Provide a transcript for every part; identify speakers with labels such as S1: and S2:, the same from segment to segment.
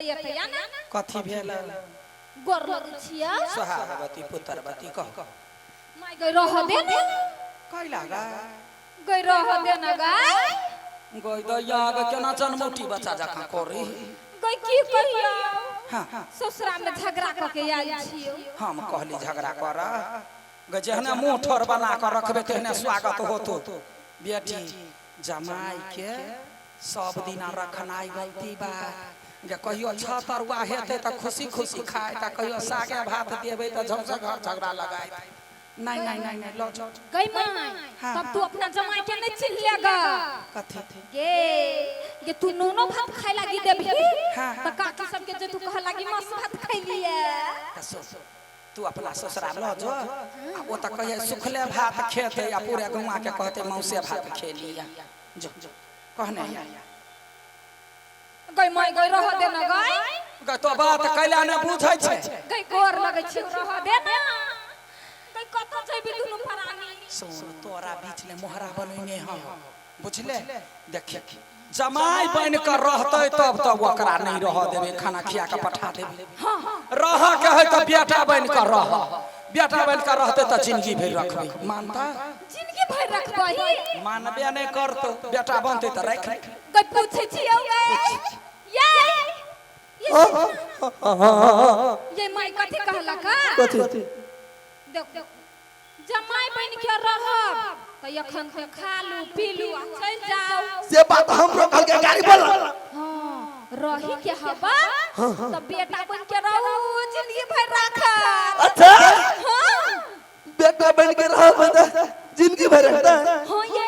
S1: गई एतया ना।
S2: कथी भेल?
S1: गोर लगै छियै।
S2: सोहागवती पुत्रवती कह।
S1: माय गई रह दे ने।
S2: कैला गा?
S1: गई रह दे ना गाय।
S2: गई दैया गे, केना जनमौटी बच्चा जकाँ करी।
S1: गई की कहियो?
S2: हाँ।
S1: ससुरा में झगड़ा कऽ के आयल छियो।
S2: हम कहली झगड़ा कर गे, जेहने मुँह ठोर बना कऽ रखबे तेहने स्वागत होतो। बेटी जमाई के सब दिना रखनाइ गलती बा गे। कहियो छह तरुआ हेतै तऽ खुशी खुशी खाय, तऽ कहियो सागे भात देबै तऽ झौसे घर झगड़ा लगायत। नहीं नहीं नहीं नहीं, लो जाओ।
S1: गई माय।
S2: हाँ।
S1: तब तू अपना जमाई के नहीं चिन्ह लेगा।
S2: कथी?
S1: गे गे, तू नूनो भात खाए लागी देबही।
S2: हाँ।
S1: त काकी सबके जे तू कह लागी मास भात खैलिए।
S2: तऽ सुन, तू अपना ससुरा लऽ जो आ ओ तऽ कहिए सुखले भात खेतै आ पूरे गौआ के कहतै मौसे भात खेलिए। जो कहने या।
S1: गई माय गई रह दे ना गई।
S2: गई तो बात कैला ने बुझै छै।
S1: गई गोर लगै छी, रह दे ना गई। कतऽ जेबी दुनू प्राणी?
S2: सुन, तोरा बीच में मोहरा बनैने हम, बुझले? देखी, जमाई बन कर रहतै तब तब ओकरा नहीं रह देबै, खाना खिया के पठा देबै।
S1: हाँ हाँ।
S2: रह के है तऽ बेटा बन कर रह, बेटा बन कर रहतै तऽ जिंदगी भरि रखबै। मानता?
S1: जिंदगी भरि रखबही।
S2: मानबे नहीं करतौ, बेटा बनतै तऽ राखि।
S1: गई पूछै छियौ गई, ये ये ये माय कथी कहलक?
S3: कथी?
S1: देख, जमाई बन के रहब तऽ एखन के खा लू पी लू आ चलि जाउ।
S3: से बात हमरो कहलकै, गाड़ी बोल।
S1: हाँ, रही के हवा तऽ बेटा बन के रहू, जिंदगी भरि राखब।
S3: अच्छा।
S1: हाँ।
S3: बेटा बन के रहा बता जिंदगी भर रखता है।
S1: हाँ ये।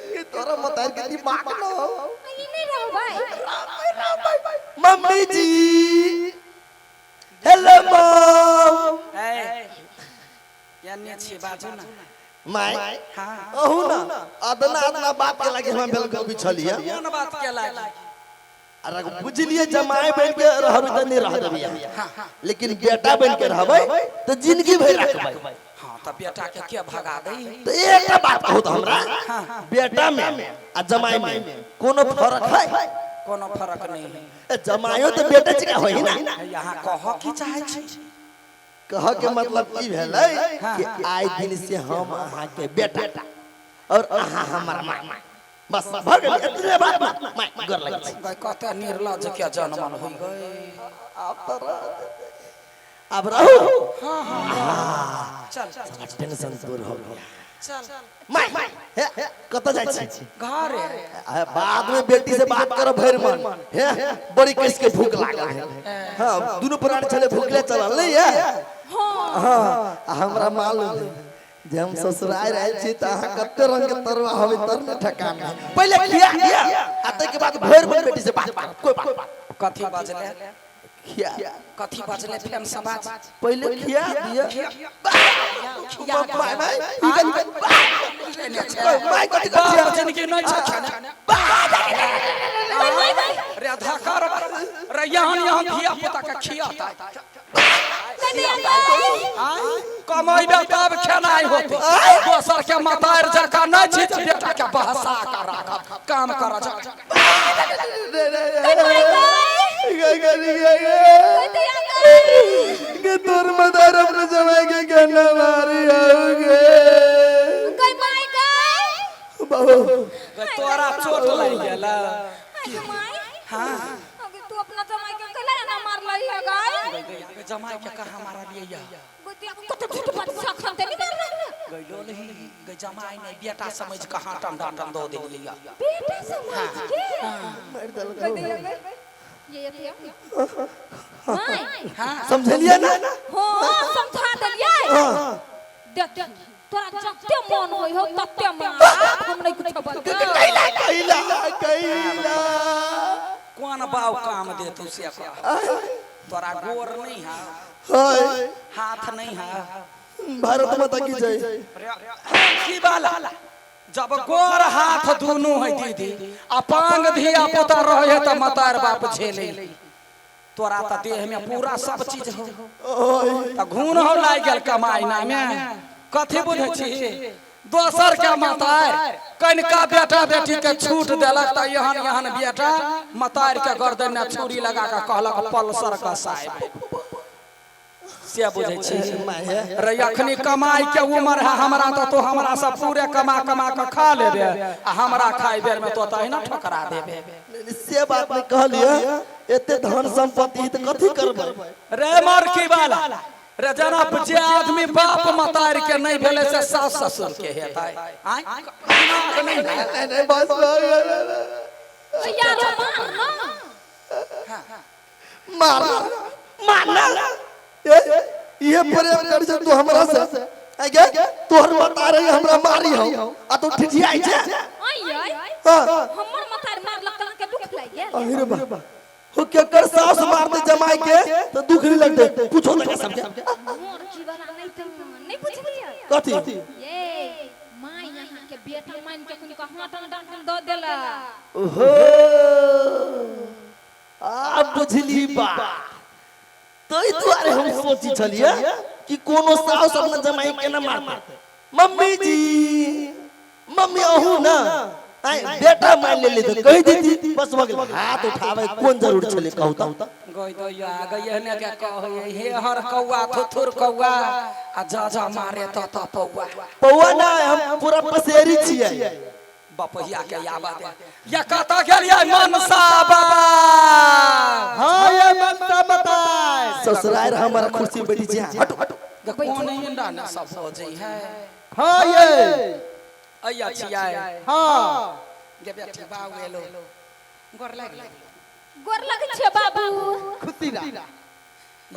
S3: कि तोरा मतार के दिमाग न हो।
S1: ई नहीं रहबै।
S3: मम्मी जी, हेलो मॉम।
S2: ए, एने छी, बाजू ना।
S3: माय।
S2: हाँ।
S3: अहू ना अदना अदना बात के लागी हम बिल्कुल बिछलिए।
S2: कोन बात के लागी?
S3: अरे बुझलिए, जमाई बन के रहबे त नहीं रह देबिया, लेकिन बेटा बन के रहबे त जिंदगी भर रखबे।
S2: हाँ, तऽ बेटा के के भगा दै?
S3: तो एकटा बात कहू त हमरा, बेटा में आ जमाई में कोनो फर्क है?
S2: कोनो फर्क नहीं है।
S3: ए, जमाइयो तो बेटा जकाँ होई ना।
S2: यहाँ कह की चाहे छी?
S3: कह के मतलब की भेलै कि आइ दिन से हम अहाँ के बेटा और अहाँ हमर माँ, बस भऽ गेल एतने बात। माय, गोर लगै छी।
S2: गई, कते निर्लज के जनमल होइ गई।
S3: आब तऽ रह देतै। आब रहू।
S2: चल।
S3: टेंशन दूर हो गया।
S2: चल।
S3: माय, हे, कतऽ जाइ छी?
S2: घरे।
S3: आ, बाद में बेटी से बात करब भरि मन। हे, बड़ी कस के भूख लागल है। हाँ, दुनू प्राणी छले भूखले चलल नहीं है। हाँ, आ हमरा मालूम है जे हम ससुराल आयल छी तऽ अहाँ कते रंग के तरुआ होबे तर ने ठेकान नहीं। पहिले खिया दिया आ ताहिके बाद भरि मन बेटी से बात करब, कोई बात।
S2: कथी बजले?
S3: खिया।
S2: कथी बजले फेन समाज?
S3: पहिले खिया दिया।
S2: खिया।
S3: माय माय, ई कथी? माय, कथी कथी?
S2: बाप जिंदगी नहीं छै खाने। रे धकर रे, यहाँ यहाँ धिया पुता के खियाता। कमैबे तब खेनाइ होतै। दोसर के मतार जकाँ नहि छी जे बेटा के बहसा के राखब। काम कर जा।
S3: के तोर मदार अपने जमाई के कहना मारी आओगे।
S1: गई माय गई।
S3: बाबू।
S2: तोरा चोट लागि गेल?
S1: माय।
S2: हाँ।
S1: अगे तू अपना जमाई के कैला ना मारलही है गाय?
S2: जमाई के कहाँ मारलियै या?
S1: कते झूठ बात सखन ते नहीं मारलही?
S2: गइलो नहीं गई, जमाई नहीं बेटा समझ के हाटन डांटन दऽ देलियै या।
S1: बेटा समझ के?
S3: मारि देलक।
S1: गई गई ये ये माय।
S2: हाँ।
S3: समझलिए ना?
S1: हाँ, समझा देलियै।
S3: हाँ।
S1: देख, तोरा जते मन होय हो तते मार, हम नहीं कुछ बोलबै।
S3: कैला कैला कैला?
S2: कोन बाव काम देतौ से कह। तोरा गोर नहीं है?
S3: हाय।
S2: हाथ नहीं है?
S3: भारत माता की जय।
S2: की बाला, जब गोर हाथ दुनू है दीदी आ पांग धिया पुता रहे है तऽ मतार बाप झेले। तोरा तऽ देह में पूरा सब चीज हो।
S3: ओय।
S2: तऽ घून हो लागि गेल कमाई ना में। कथी बुझै छी? दोसर के मतार कनिका बेटा बेटी के छूट देलक त एहन एहन बेटा मतार के गर्दन में छुरी लगा के कहलक पल्सर का साहेब से बुझै छी रे अखनी कमाई के उम्र है हमरा त तो हमरा से पूरे कमा कमा के खा लेबे आ हमरा खाए बेर में तो तहिना ठोकरा देबे।
S3: से बात नहीं कहलिए, एते धन संपत्ति त कथी करबै?
S2: रे मरकी वाला रे जना जे आदमी बाप मतार के नहीं भेलै से सास ससुर के हेतै। आँय? नहीं,
S3: नहीं, नहीं, बस, बस,
S1: यारो मार ना।
S3: मार मार ना। ए ये प्रेम कर छै तू हमरा से। आइ गे तोहर बता रही हमरा मारी हो आ तू ठिठियाइ छै।
S1: आइ आइ
S3: हां
S1: हमर मतार मारलक त अहाँके दुख लागि गेल।
S3: अरे बा हो केकर सास मारते जमाई के तो दुख नहीं लगते? पूछो त सबके।
S1: मोर की वाला नहीं त नहीं बुझलियै।
S3: कथी?
S1: ये माय यहाँ के बेटा मान के कुन हाटन डांटन द देला।
S3: ओहो आ बुझली बा। तै दुआरे हम सोची छलियै कि कोनो सास अपना जमाई के ना मारते। मम्मी जी मम्मी अहू ना आइ बेटा मान लेली त कहि देती बस भऽ गेल। हाथ उठाबै कोन जरूर छलै कहू त?
S2: गई दैया गई एहने के कहै हे हर कौआ थुथुर कौआ आ जा जा मारे त त पौआ।
S3: पौआ ना हम पूरा पसेरी छियै।
S2: बपहिया के आवा दे या कतऽ गेलियै मनसा बाबा?
S4: हाँ ये मनसा बताए।
S3: ससुराल हमारा खुशी बैठी छै। हटो हटो।
S2: कोन इंडा ने सब हो जई है।
S4: हाँ ये
S2: अइया छियै।
S4: हाँ
S2: गे बेटी बाबू एलो गोर लागि गेल।
S1: गोर लगै छै बाबू।
S4: खुशी रह।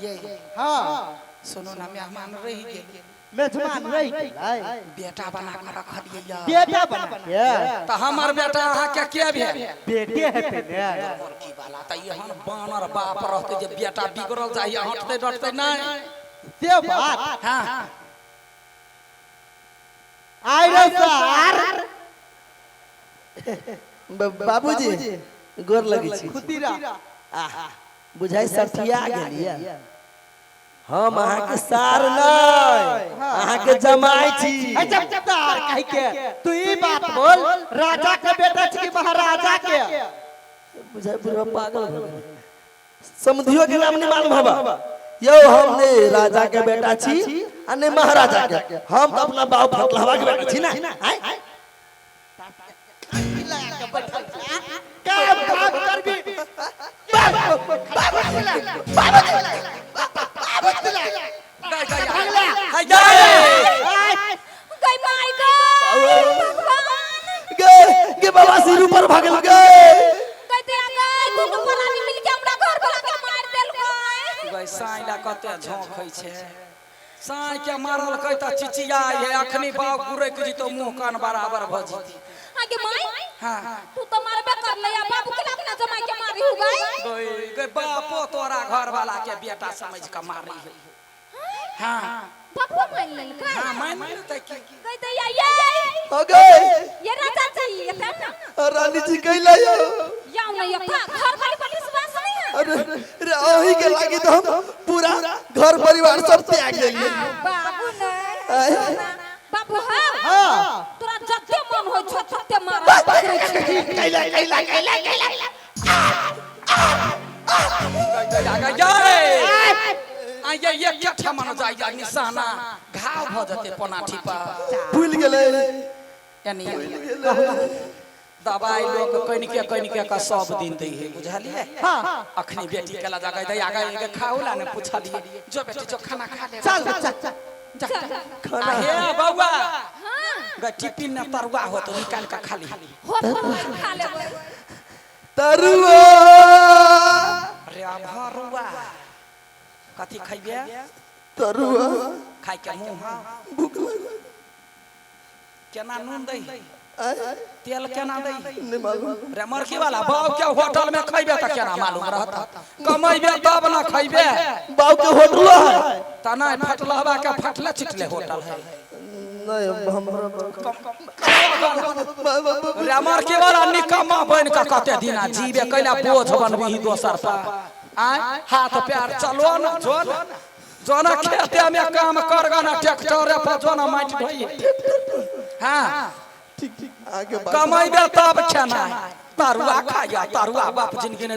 S2: ये
S4: हाँ
S2: सुनो ना मेहमान रहि गेल।
S4: मेजबान रहि गेलै।
S2: बेटा बना के रखलियै या।
S4: बेटा बना के
S2: त हमर बेटा अहाँ के के भेल?
S4: बेटे हेतै ने।
S2: की वाला त एहन बानर बाप रहतै जे बेटा बिगड़ल जाइए हटतै डटतै नहि।
S4: से बात।
S2: हाँ
S4: आइ रे सर।
S3: बाबूजी गोर लगै छी।
S4: खुशी रह।
S3: आह बुझाइ सठिया गेलियै। हम अहाँके सार नहि अहाँके जमाई छी।
S4: अच्छा सार कहि के तू ई बात बोल, राजा के बेटा छी कि महाराजा के?
S3: बुझाइ बुढ़वा पागल भऽ गेलै। समधियो के नाम नहीं मालूम हवा। यौ हम ने राजा के बेटा छी आ ने महाराजा के। हम तो अपना बाप फटलहवा के बेटा छी ना। आय
S4: काम काम करबी।
S1: गई my गई भगवान।
S3: गे गे बाबा सिर ऊपर भागल गे।
S1: गई दया गई दुनू प्राणी मिल के हमरा घर वाला के मार देलकै।
S2: गई साँइ ला कते झोंक होइ छै। साँइ के मारलकै त चिचियाइ है। अखनी बाप गुरैक जितौ मुँह कान बराबर भऽ जितै।
S1: आगे my
S2: हाँ
S1: तू तो मारबे करले आ बाबू के अपना जमाई के मारी हो गई।
S2: गई गई बापो तोरा घर वाला के बेटा समझ के मारी है। हाँ
S1: बाबू मान लेलकै।
S2: हाँ मान लेतै की।
S1: गई दैया ये
S3: हो गए
S1: ये राजा जी ये ना
S3: रानी जी कैला यौ।
S1: याओ ना ये घर वाले पर विश्वास नहीं है।
S3: अरे रे अही के लागी तो हम पूरा घर परिवार सब त्याग देलियै।
S1: बाबू नहीं बाबू हाँ
S4: हाँ
S1: तोरा जते मन होय छौ तते मार।
S3: कैला कैला कैला कैला।
S2: गई गई ये एक ठमन जाइया निशाना घाव भऽ जेतै पनाठी पर।
S3: भूल गेलै।
S2: यानी दवाई लोग कनिके कनिके के सब दिन दै है बुझलियै।
S4: हाँ
S2: अखनी बेटी के लगा गई दैया गई खाओ ला ने पुछलियै जो बेटी जो खाना खा ले
S4: चल चल
S2: जा
S3: खाना
S2: हे बौआ
S1: हाँ
S2: गई टिफिन में तरुआ हो तो निकाल के खा ली।
S1: हो तो खा लेबै।
S3: तरुआ
S2: रे भरुआ कथी खइबे?
S3: तरुआ
S2: खाइ के मुँह
S3: भूख लागल।
S2: केना नून दै?
S3: आय
S2: तेल केना दै?
S3: नहीं मालूम।
S2: रे मरकी वाला बाप के होटल में खइबे त केना मालूम रहत? कमैबे तब ना खइबे।
S3: बाप के होटल है
S2: त नहीं फटलहवा के फटले चिटले होटल है।
S3: नहीं हमरा
S2: रे मरकी वाला निकम्मा बन के कते दिना जीवे कैला बोझ बनबी दोसर पर। आय हाथ पैर चलो ना जो ना जो ना खेते में काम कर ना ट्रैक्टर पर जो ना माटि ढोई। हाँ
S3: ठीक ठीक आगे बात
S2: कमेबे तब खेनाइ तरुआ खाइया तरुआ बाप जिनगी ने।